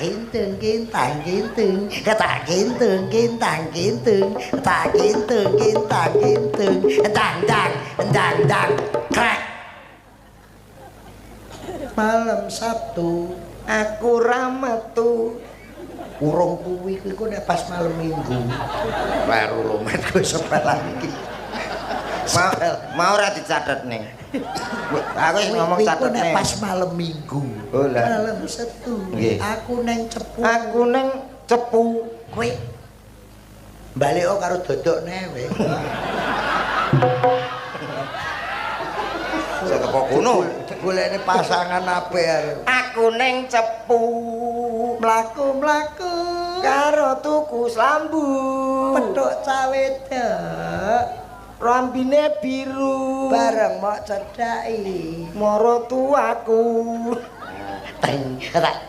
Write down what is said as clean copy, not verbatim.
kintung kintang kintung, tak kintung kintang kintung, tak kintung kintang kintung, dang dang dang dang krek. Malam Sabtu aku ra metu. Urung kuwi kuwi ku nek pas malam Minggu. Baru lumet kowe sepelan iki. Mau ora dicatetne. Aku wis ngomong Kuwi ku nek catetne. pas malam Minggu. Oh, lah. Malam Sabtu Nggih. aku neng Cepu. Aku neng Cepu. Kowe balik karo dodok newe. Saya teko kono. Golekne pasangan apik arep. Aku neng Cepu. Mlaku-mlaku karo tuku slambu. Petuk cawedok. Rambine biru. Bareng mok cedhaki moro tuaku. Teng tak